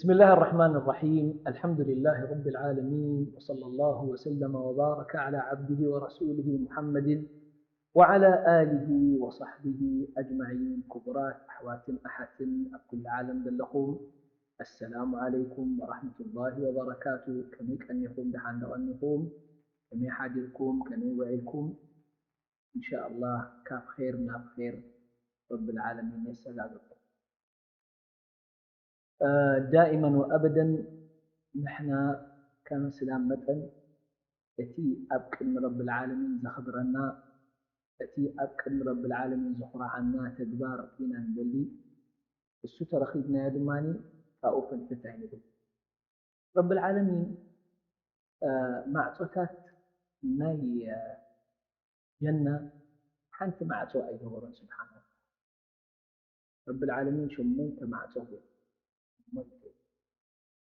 بسم الله الرحمن الرحيم. الحمد لله رب العالمين، وصلى الله وسلم وبارك على عبده ورسوله محمد وعلى آله وصحبه أجمعين. ክቡራት ኣሕዋትን ኣሓትን ኣብ ኩሉ ዓለም ዘለኹም፣ السلام عليكم ورحمة الله وبركاته. ከመይ ቀኒኹም? ደሓን ዶ ቀኒኹም? ከመይ ሓዲርኩም? ከመይ ውዒልኩም? إن شاء الله ካብ ኸይር ናብ ኸይር ረብል ዓለሚን የሰጋግርኩም። ዳኢመን ወኣበደን ንሕና ከም እስላም መጠን እቲ ኣብ ቅድሚ ረብል ዓለሚን ዘኽብረና፣ እቲ ኣብ ቅድሚ ረብል ዓለሚን ዘኹርዓና ተግባር ኢና ንደሊ። እሱ ተረኺብናዮ ድማ ካብኡ ፈልፈት ኣይንብል። ረብል ዓለሚን ማዕጾታት ናይ ጀና ሓንቲ ማዕጾ ኣይገበሮን ስብሓነ። ረብል ዓለሚን ሸሞንተ ማዕጾ ገይሩ። ሸሞንተ።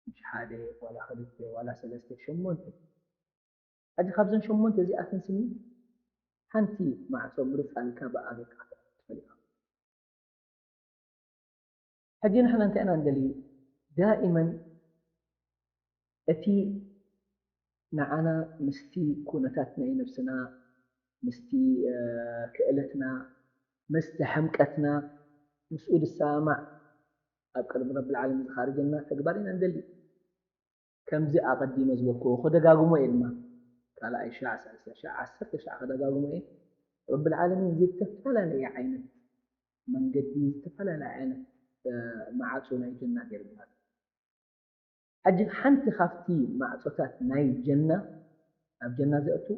ምሽ ሓደ ዋላ ክልተ ዋላ ሰለስተ፣ ሸሞንተ። ሕጂ ካብዘን ሸሞንተ እዚኣተን ስኒ ሓንቲ ማዕጾ ምርጽ ኣልካ ብኣ ጌርካ ትፈልጥ ኢኻ። ሕጂ ንሕና እንታይ ኢና ንደሊ? ዳኢመን እቲ ንዓና ምስቲ ኩነታት ናይ ነብስና፣ ምስቲ ክእለትና፣ ምስቲ ሕምቀትና ምስኡ ዝሰማማዕ ኣብ ቅድሚ ረብል ዓለሚን ዝኻርጀና ተግባር ኢና ንደሊ። ከምዚ ኣቐዲመ ዝበልክዎ ክደጋግሞ እየ ድማ፣ ካልኣይ ሻዕ፣ ሳልሳይ ሻዕ፣ ዓሰርተ ሻዕ ክደጋግሞ እየ። ረብል ዓለሚን ዝተፈላለየ ዓይነት መንገዲ፣ ዝተፈላለየ ዓይነት ማዕጾ ናይ ጀና ገይርና። ሕጂ ሓንቲ ካብቲ ማዕጾታት ናይ ጀና፣ ኣብ ጀና ዘእቱ፣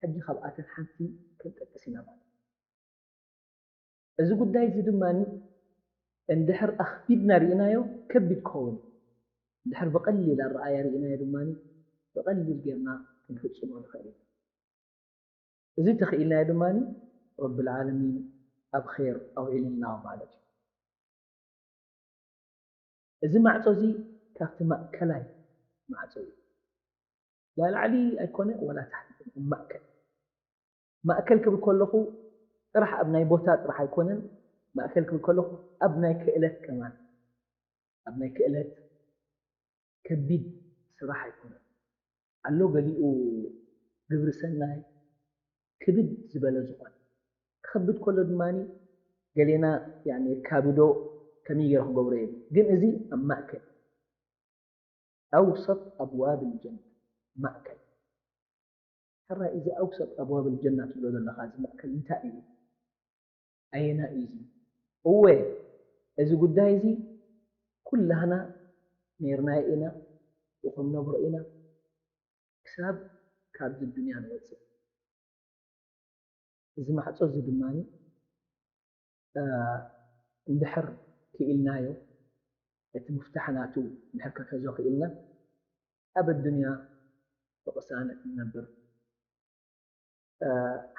ሕጂ ካብኣተን ሓንቲ ክንጠቅስ ኢና ማለት እዩ። እዚ ጉዳይ እዚ ድማ እንድሕር ኣኽቢድና ርኢናዮ ከቢድ ክኸውን፣ እንድሕር ብቐሊል ኣረኣያ ርኢናዮ ድማ ብቐሊል ጌርና ክንፍጽሞ ንኽእል ኢና። እዚ ተኽኢልናዮ ድማ ረብል ዓለሚን ኣብ ኸይር ኣውዒልናዮ ማለት እዩ። እዚ ማዕጾ እዚ ካብቲ ማእከላይ ማዕጾ እዩ። ላላዕሊ ኣይኮነ ወላ ታሕቲ ኣይኮነ፣ ኣብ ማእከል። ማእከል ክብል ከለኹ ጥራሕ ኣብ ናይ ቦታ ጥራሕ ኣይኮነን፣ ማእከል ክብል ከለኹ ኣብ ናይ ክእለት ከማን፣ ኣብ ናይ ክእለት ከቢድ ስራሕ ኣይኮነን። ኣሎ ገሊኡ ግብሪ ሰናይ ክብድ ዝበለ ዝኾነ። ክኸብድ ከሎ ድማ ገሌና ያኒ የካብዶ ከመይ ገይረ ክገብሮ እየ። ግን እዚ ኣብ ማእከል፣ ኣውሰጥ ኣብዋብ ልጀና፣ ማእከል። ሕራይ እዚ ኣውሰጥ ኣብዋብ ልጀና ትብሎ ዘለኻ እዚ ማእከል እንታይ እዩ? ኣየና እዩ እዚ? እወ፣ እዚ ጉዳይ እዚ ኩላህና ነይርናዮ ኢና፣ ብኡ ክንነብሮ ኢና፣ ክሳብ ካብዚ ዱንያ ንወጽእ። እዚ ማዕጾ እዚ ድማ እንድሕር ክኢልናዮ፣ እቲ ምፍታሕ ናቱ እንድሕር ክንሕዞ ክኢልና፣ ኣብ ኣዱንያ ብቕሳነት ንነብር።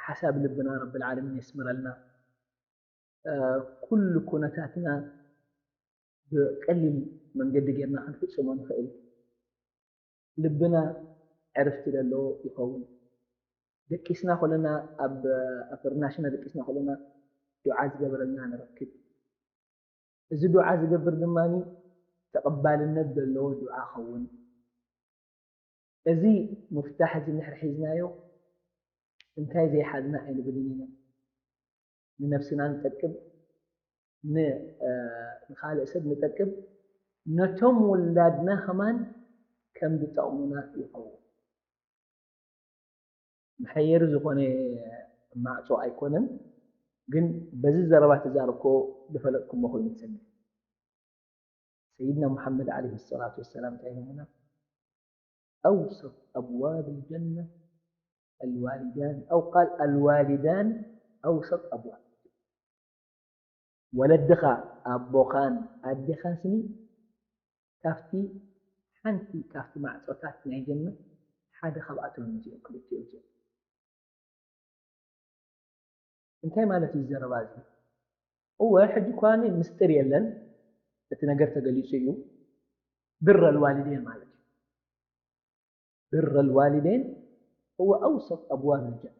ሓሳብ ልብና ረብል ዓለሚን የስምረልና። ኩሉ ኩነታትና ብቀሊል መንገዲ ጌርና ክንፍጽሞ ንኽእል። ልብና ዕርፍቲ ዘለዎ ይኸውን። ደቂስና ከለና፣ ኣብ፣ ኣብ ፍርናሽና ደቂስና ከለና ዱዓ ዝገበረልና ንረክብ። እዚ ዱዓ ዝገብር ድማ ተቐባልነት ዘለዎ ዱዓ ኸውን። እዚ ምፍታሕ እዚ እንድሕር ሒዝናዮ እንታይ ዘይሓዝና ኣይንብልን ኢና። ንነብስና ንጠቅም፣ ን-፣ እ፣ ንኻልእ ሰብ ንጠቅም፣ ነቶም ውላድና ከማን ከም ዝጠቕሙና ይኸውን። መሐየሪ ዝኾነ ማዕጾ ኣይኮነን፣ ግን በዚ ዘረባ ተዛረብኮ ዝፈለጥኩሞ ኮይኑ ትሰምዕ። ሰይድና ሙሓመድ ዓለይሂ ሰላቱ ወሰላም እንታይ ኢሎምና? أوسط أبواب الجنة الوالدان، أو قال الوالدان أوسط أبواب الجنة. ወለድኻ፣ ኣቦኻን ኣዴኻን ስኒ ካብቲ፣ ሓንቲ ካብቲ ማዕጾታት ናይ ጀነት ሓደ ካብኣቶም እዮም እዚኦም ክልቲኦም እዚኦም። እንታይ ማለት እዩ ዘረባ እዚ? እወ፣ ሕጂ እኳ ምስጢር የለን፣ እቲ ነገር ተገሊጹ እዩ። ብረል ዋሊዴን ማለት እዩ። ብረል ዋሊዴን እወ ኣውሰጥ ኣብዋብ ልጀና።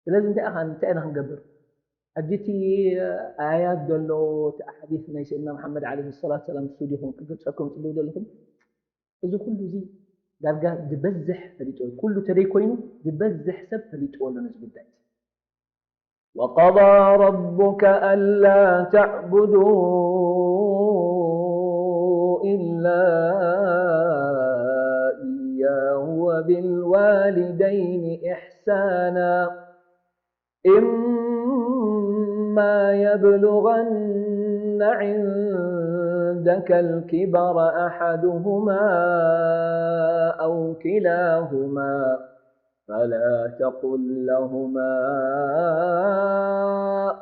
ስለዚ እንታይ ኢኻ፣ እንታይ ኢና ክንገብር? ሕጂ እቲ ኣያት ዘሎ፣ እቲ ኣሓዲስ ናይ ሰይድና መሓመድ ዓለይሂ ሰላቱ ሰላም እሱ ዲኹም ክገልጸኩም ትብሉ ዘለኹም? እዚ ኩሉ እዚ ዳርጋ ዝበዝሕ ፈሊጥዎ፣ ኩሉ ተደይ ኮይኑ ዝበዝሕ ሰብ ፈሊጥዎ ኣሎ ነዚ ጉዳይ። وقضى ربك ألا تعبدوا إلا إياه وبالوالدين إحسانا إما يبلغن عندك الكبر أحدهما أو كلاهما فلا تقل لهما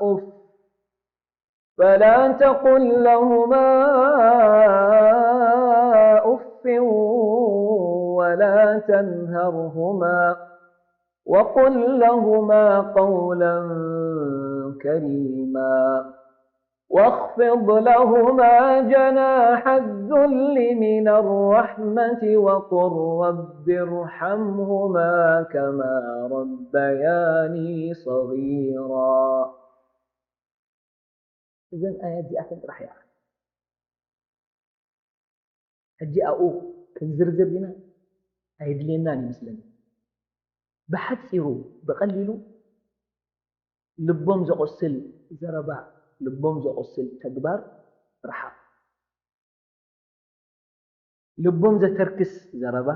أف، فلا تقل لهما أف ولا تنهرهما وقل لهما قولا كريما واخفض لهما جناح الذل من الرحمة وقل رب ارحمهما كما ربياني صغيرا. እዘን ኣያት እዚኣተን ጥራሕ እያ። ሕጂ ኣብኡ ክንዝርዝር ዲና? ኣይድልየናን ይመስለኒ። ብሓጺሩ፣ ብቐሊሉ፣ ልቦም ዘቑስል ዘረባ፣ ልቦም ዘቑስል ተግባር ርሓቕ። ልቦም ዘተርክስ ዘረባ፣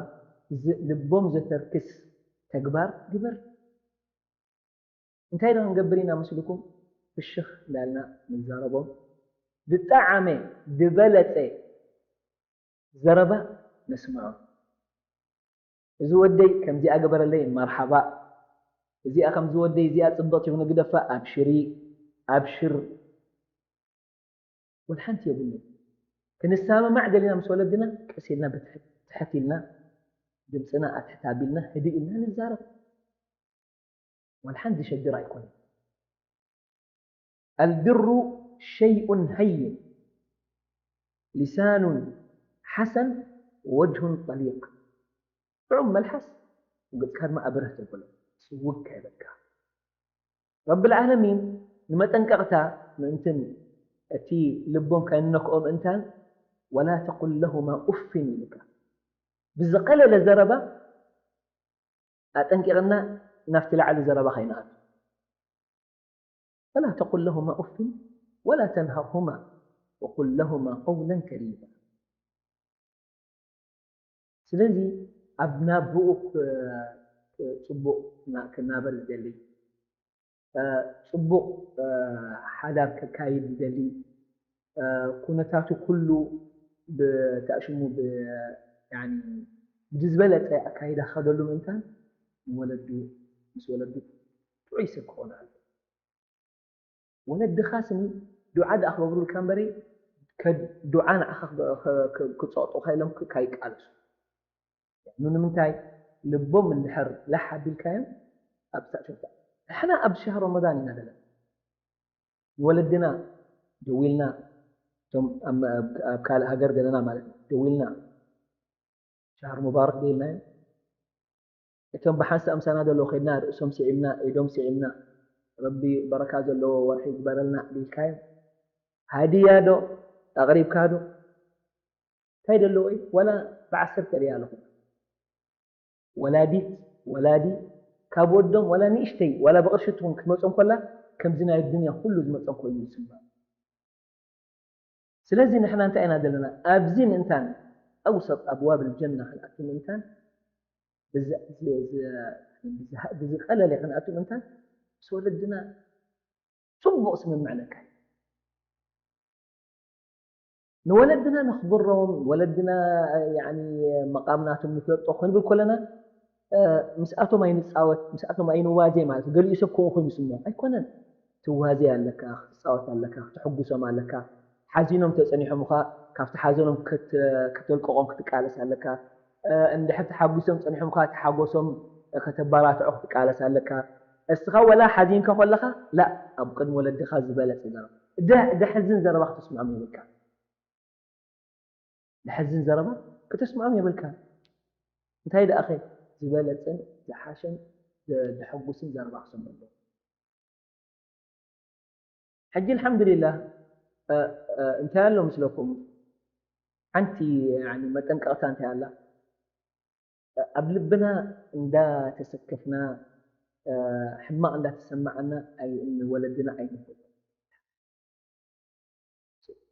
ዝ-፣ ልቦም ዘተርክስ ተግባር ግበር። እንታይ ዶ ክንገብር ኢና መስልኩም? ፍሽኽ እንዳልና ንዛረቦም። ዝጠዓመ፣ ዝበለጸ ዘረባ ነስምዖም። እዚ ወደይ ከምዚኣ ገበረለይ፣ መርሓባ። እዚኣ ከምዚ ወደይ፣ እዚኣ ጽብቕቲ፣ ይኹን ግደፋ፣ ኣብሽሪ፣ ኣብሽር። ወላ ሓንቲ የብሉን። ክንሰማማዕ ደሊና ምስ ወለድና ቀስ ኢልና ብትሕት፣ ትሕት ኢልና ድምፅና ኣትሕት ኣቢልና ህድእ ኢልና ንዛረብ። ወላ ሓንቲ ዘሸግር ኣይኮነን። البر شيء هين لسان حسن وجه طليق. ጥዑም መልሓስ ገፅካ ድማ ኣብርህ ተብሎ፣ ስውግ ከይበልካ። ረብል ዓለሚን ንመጠንቀቕታ ምእንትን እቲ ልቦም ከይንነክኦም እንታን፣ "ወላ ተቁል ለሁማ ኡፍን" ይብልካ። ብዝቐለለ ዘረባ ኣጠንቂቕና ናብቲ ላዕሊ ዘረባ ከይንኣቱ። "ፈላ ተቁል ለሁማ ኡፍን ወላ ተንሃርሁማ ወቁል ለሁማ ቀውለን ከሪማ።" ስለዚ ኣብ ናብኡ ክ-፣ ክ-፣ ጽቡቕ ና-፣ ክናበር ዝደሊ፣ እ፣ ጽቡቕ፣ እ፣ ሓዳር ከካይድ ዝደሊ፣ እ፣ ኩነታቱ ኩሉ ብታእሽሙ ብ-፣ ያኒ ብዝበለጸ ኣካይዳ ክኸደሉ ምእንታን ንወለዱ፣ ምስ ወለዱ ጥዑይ ሰብ ክኾን ኣለዎ። ወለድኻ ስኒ ዱዓ ደኣ ክገብሩልካ እምበሪ፣ ከ-፣ ዱዓ ንዓኻ ክ-፣ ክ-፣ ክ-፣ ክጸቕጡኻ ኢሎም ክ-፣ ካይቃለሱ። ኑ ንምንታይ ልቦም እንድሕር ላሕ ኣቢልካዮም ኣብ ተእሽርታ። ንሕና ኣብ ሸህር ረመዳን ኢና ዘለና። ንወለድና ደዊልና፣ እቶም ኣብ፣ ኣብ፣ ኣብ ካልእ ሃገር ዘለና ማለት እዩ፣ ደዊልና፣ ሸህር ሙባረክ ደይልናዮ። እቶም ብሓንሳእ ምሳና ዘለዉ ከይድና ርእሶም ስዒምና፣ ኢዶም ስዒምና፣ ረቢ በረካ ዘለዎ ወርሒ ይግበረልና ኢልካዮም። ሃድያ ዶ ኣቕሪብካ ዶ? እንታይ ደለዎ እዩ? ዋላ ብዓሰርተ ሪያል ይኹን። ወላዲት፣ ወላዲ፣ ካብ ወዶም ዋላ ንእሽተይ፣ ዋላ ብቕርሺ ትኹን ክትመጾም ከላ፣ ከምዚ ናይ ዱንያ ኩሉ ዝመጾም ኮይኑ ይስምዖም። ስለዚ ንሕና እንታይ ኢና ዘለና? ኣብዚ ምእንታን፣ ኣውሰጥ ኣብዋብ ልጀና ክንኣቱ ምእንታን፣ ብዝ-፣ ዝ-፣ ዝ-፣ ብዝ-፣ ብዝቐለለ ክንኣቱ ምእንታን፣ ምስ ወለድና ጽቡቕ ስምምዕ ነካይድ። ንወለድና ነኽብሮም፣ ወለድና፣ ያኒ፣ መቓም ናቶም ንፍለጦ ክንብል ከለና፣ እ፣ ምስኣቶም ኣይንጻወት፣ ምስኣቶም ኣይንዋዜ ማለት እዩ። ገሊኡ ሰብ ከምኡ ኮይኑ ይስምዖ። ኣይኮነን። ትዋዜ ኣለካ፣ ክትጻወት ኣለካ፣ ክትሕጉሶም ኣለካ። ሓዚኖም ተጸኒሖምኻ፣ ካብቲ ሓዘኖም ከት-፣ ከተልቅቖም ክትቃለስ ኣለካ። እ፣ እንድሕር ተሓጒሶም ጸኒሖምኻ፣ እቲ ሓጎሶም ከተባራትዖ ክትቃለስ ኣለካ። እስኻ ወላ ሓዚንካ ከለኻ፣ ላእ፣ ኣብ ቅድሚ ወለድኻ ዝበለጸ ዘረባ። ደ-፣ ደሕዝን ዘረባ ክተስምዖም የብልካ። ደሕዝን ዘረባ ክተስምዖም የብልካ። እንታይ ደኣኸ ዝበለጸን ዝሓሸን ዘ-፣ ዘሐጉስን ዘረባ ክሰምዑ ኣለዎም። ሕጂ ኣልሓምዱሊላህ እንታይ ኣሎ ምስለኩም? ሓንቲ መጠንቀቕታ እንታይ ኣላ? ኣብ ልብና እንዳተሰከፍና ሕማቕ እንዳተሰማዓና ወለድና ኣይንፈልጦም።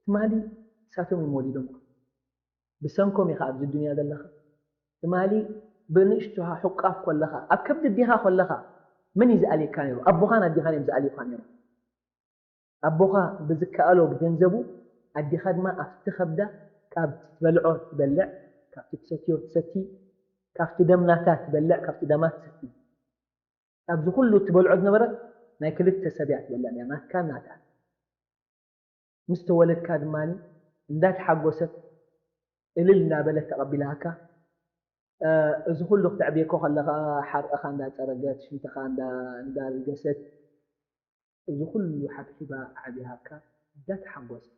ትማሊ ንሳቶም እዮም ወሊዶምካ፣ ብሰንኮም ኢኻ ኣብዚ ዱንያ ዘለኻ። ትማሊ ብንእሽቶኻ ሕቋፍ ከለኻ፣ ኣብ ከብዲ ኣዴኻ ከለኻ መን እዩ ዝኣልየካ ነይሩ? ኣቦኻን ኣዴኻን እዮም ዝኣልዩካ ነይሮም። ኣቦኻ ብዝከኣሎ ብገንዘቡ፣ ኣዴኻ ድማ ኣብቲ ከብዳ ካብቲ ትበልዖ ትበልዕ፣ ካብቲ ትሰትዮ ትሰቲ፣ ካብቲ ደም ናታ ትበልዕ፣ ካብቲ ደማ ትሰቲ። ኣብዚ ኩሉ ትበልዖ ዝነበረት ናይ ክልተ ሰብ እያ ትበልዕ ነይራ፣ ናትካን ናታን። ምስ ተወለድካ ድማ እንዳተሓጎሰት እልል እንዳበለት ተቐቢላካ። እዚ ኩሉ ክተዕብየኮ ከለኻ ሓርቕኻ እንዳፀረገት ሽንትኻ እንዳልገሰት እዚ ኩሉ ሓብሒባ ዓብያካ እንዳተሓጎሰት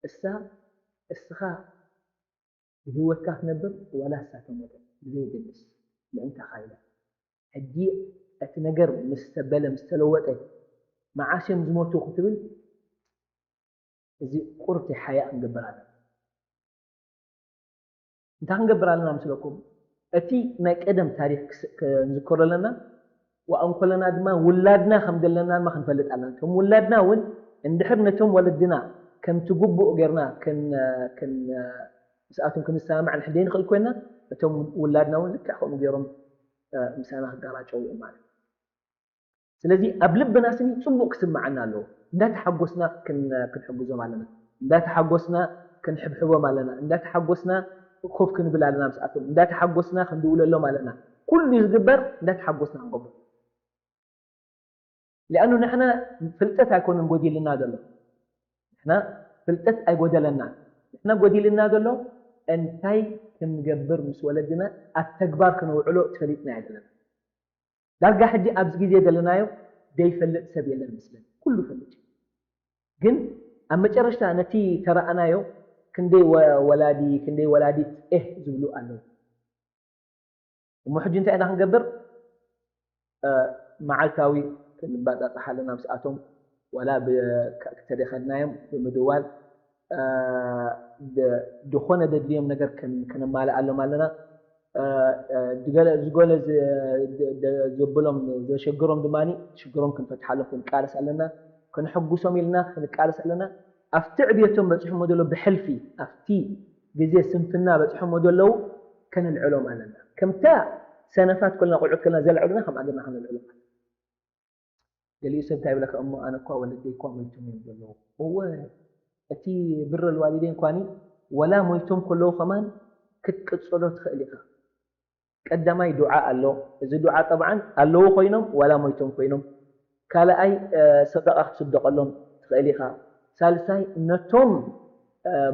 እሳ እስኻ ብህይወትካ ትነብር ዋላ እሳ ተሞተት ብዘየገድስ ምእንታኻ ኢላ። ሕጂ እቲ ነገር ምስ ተበለ ምስ ተለወጠ መዓስ እዮም ዝሞቱ ክትብል እዚ ቁርብቲ ሓያ ክንገብር ኣለና። እንታይ ክንገብር ኣለና ምስለኩም? እቲ ናይ ቀደም ታሪክ ክንዝከሮ ኣለና። ዋእ እንኮለና ድማ ውላድና ከም ዘለና ድማ ክንፈልጥ ኣለና። እቶም ውላድና እውን እንድሕር ነቶም ወለድና ከምቲ ግቡእ ጌርና ምስኣቶም ክንሰማማዕ ንሕደይ ንኽእል ኮይና እቶም ውላድና እውን ልክዕ ከምኡ ገይሮም ምሳና ክጋራጨው እዮም ማለት እዩ። ስለዚ ኣብ ልብና ስኒ ፅቡቕ ክስምዓና ኣለዎ። እንዳተሓጎስና ክንሕግዞም ኣለና፣ እንዳተሓጎስና ክንሕብሕቦም ኣለና፣ እንዳተሓጎስና ኮፍ ክንብል ኣለና ምስኣቶም፣ እንዳተሓጎስና ክንድውለሎም ኣለና። ኩሉ ዝግበር እንዳተሓጎስና ክንገብሮ። ሊኣኑ ንሕና ፍልጠት ኣይኮነን ጎዲልና ዘሎ፣ ንሕና ፍልጠት ኣይጎደለና። ንሕና ጎዲልና ዘሎ እንታይ ክንገብር ምስ ወለድና ኣብ ተግባር ክነውዕሎ ትፈሊጥና ኣይደለና። ዳርጋ ሕጂ ኣብዚ ግዜ ዘለናዮ ዘይፈልጥ ሰብ የለን መስለኒ። ኩሉ ፈልጥ እዩ። ግን ኣብ መጨረሽታ ነቲ ተረኣናዮ ክንደይ ወላዲ ክንደይ ወላዲት ኤህ ዝብሉ ኣለዉ። እሞ ሕጂ እንታይ ኢና ክንገብር? መዓልታዊ ክንባጻጻሕ ኣለና ምስኣቶም፣ ዋላ ተደኸድናዮም ብምድዋል ዝኾነ ደድልዮም ነገር ከነማልኣሎም ኣለና። ዝገለ ዘብሎም ዘሸግሮም ድማ ሽግሮም ክንፈትሓሎም ክንቃለስ ኣለና። ክንሕጉሶም ኢልና ክንቃለስ ኣለና። ኣብቲ ዕብየቶም በፂሖሞ ዘሎ ብሕልፊ ኣብቲ ግዜ ስንፍና በፂሖሞ ዘለዉ ከነልዕሎም ኣለና። ከምታ ሰነፋት ኮልና ቆልዑት ከለና ዘልዕሉና ከምኣ ጌርና ከነልዕሎም ኣለና። ገሊኡ ሰብ እንታይ ይብለካ እሞ ኣነ እኳ ወለደይ እኳ ሞይቶም እዮም ዘለዉ። እወ እቲ ብረ ልዋሊደይን ኳኒ ወላ ሞይቶም ከለዉ ከማን ክትቅፅሎ ትኽእል ኢኻ። ቀዳማይ ዱዓ ኣሎ። እዚ ዱዓ ጠብዓን ኣለዉ ኮይኖም ዋላ ሞይቶም ኮይኖም ካልኣይ ሰደቃ ክትስደቀሎም ትኽእል ኢኻ። ሳልሳይ ነቶም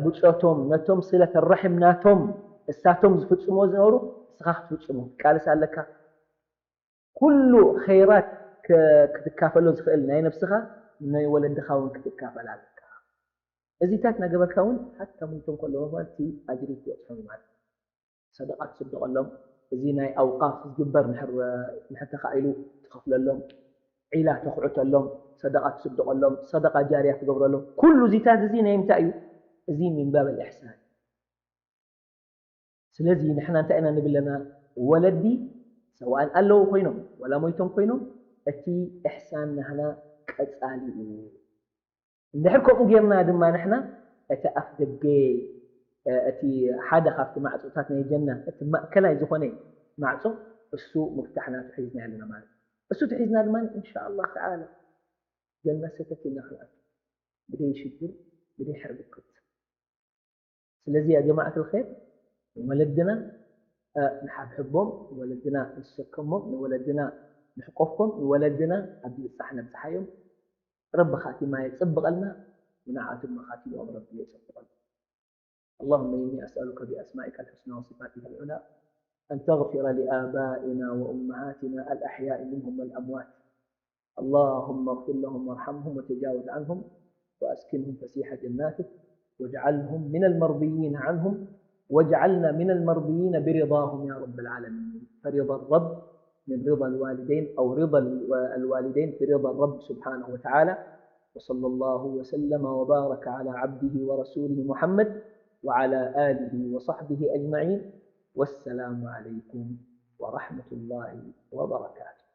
ብፆቶም ነቶም ስለት ረሕም ናቶም እሳቶም ዝፍፅሞ ዝነበሩ እስኻ ክትፍፅሞ ትቃልስ ኣለካ። ኩሉ ኸይራት ክትካፈሎ ዝኽእል ናይ ነብስኻ ናይ ወለድኻ እውን ክትካፈል ኣለካ። እዚታት ናገበርካ እውን ሓታ ሞይቶም ከለዎ እቲ ኣጅሪ ክትበፅሖም ማለት ሰደቃ ትስደቀሎም። እዚ ናይ ኣውቃፍ ዝግበር ንሕር ተኻኢሉ ትኸፍለሎም፣ ዒላ ተኽዕተሎም፣ ሰደቃ ትስደቀሎም፣ ሰደቃ ጃርያ ትገብረሎም። ኩሉ እዚታት እዚ ናይ ምንታይ እዩ? እዚ ሚንባብ ልእሕሳን። ስለዚ ንሕና እንታይ ኢና ንብል ኣለና? ወለዲ ሰዋእን ኣለዉ ኮይኖም ዋላ ሞይቶም ኮይኖም እቲ እሕሳን ናህና ቀጻሊ እዩ። እንድሕር ከምኡ ጌርና ድማ ንሕና እቲ ኣፍ ደገ እቲ ሓደ ካብቲ ማዕጾታት ናይ ጀና እቲ ማእከላይ ዝኾነ ማዕጾ እሱ ምፍታሕ ናቱ ሒዝና ኣለና ማለት እዩ። እሱ ተሒዝና ድማ ኢንሻ ኣላህ ተዓላ ጀና ሰተት ኢልና ክንኣቱ ብደይ ሽግር ብደይ ሕርብክት። ስለዚ ያ ጀማዓት ልኸይር ንወለድና ንሓብሕቦም፣ ንወለድና ንሰከሞም፣ ንወለድና ንሕቆፎም፣ ንወለድና ኣብ ዝብጻሕ ነብጽሓዮም። ረቢ ኻቲማ የጽብቐልና፣ ንዓኣቶም ኻቲምኦም ረቢ የጸብቐልና። اللهم إني أسألك بأسمائك الحسنى وصفاتك العلى أن تغفر لآبائنا وأمهاتنا الأحياء منهم والأموات. اللهم اغفر لهم وارحمهم وتجاوز عنهم وأسكنهم فسيح جناتك واجعلهم من المرضيين عنهم واجعلنا من المرضيين برضاهم يا رب العالمين. فرضا الرب من رضا الوالدين أو رضا الوالدين برضا الرب سبحانه وتعالى. وصلى الله وسلم وبارك على عبده ورسوله محمد وعلى آله وصحبه أجمعين. والسلام عليكم ورحمة الله وبركاته.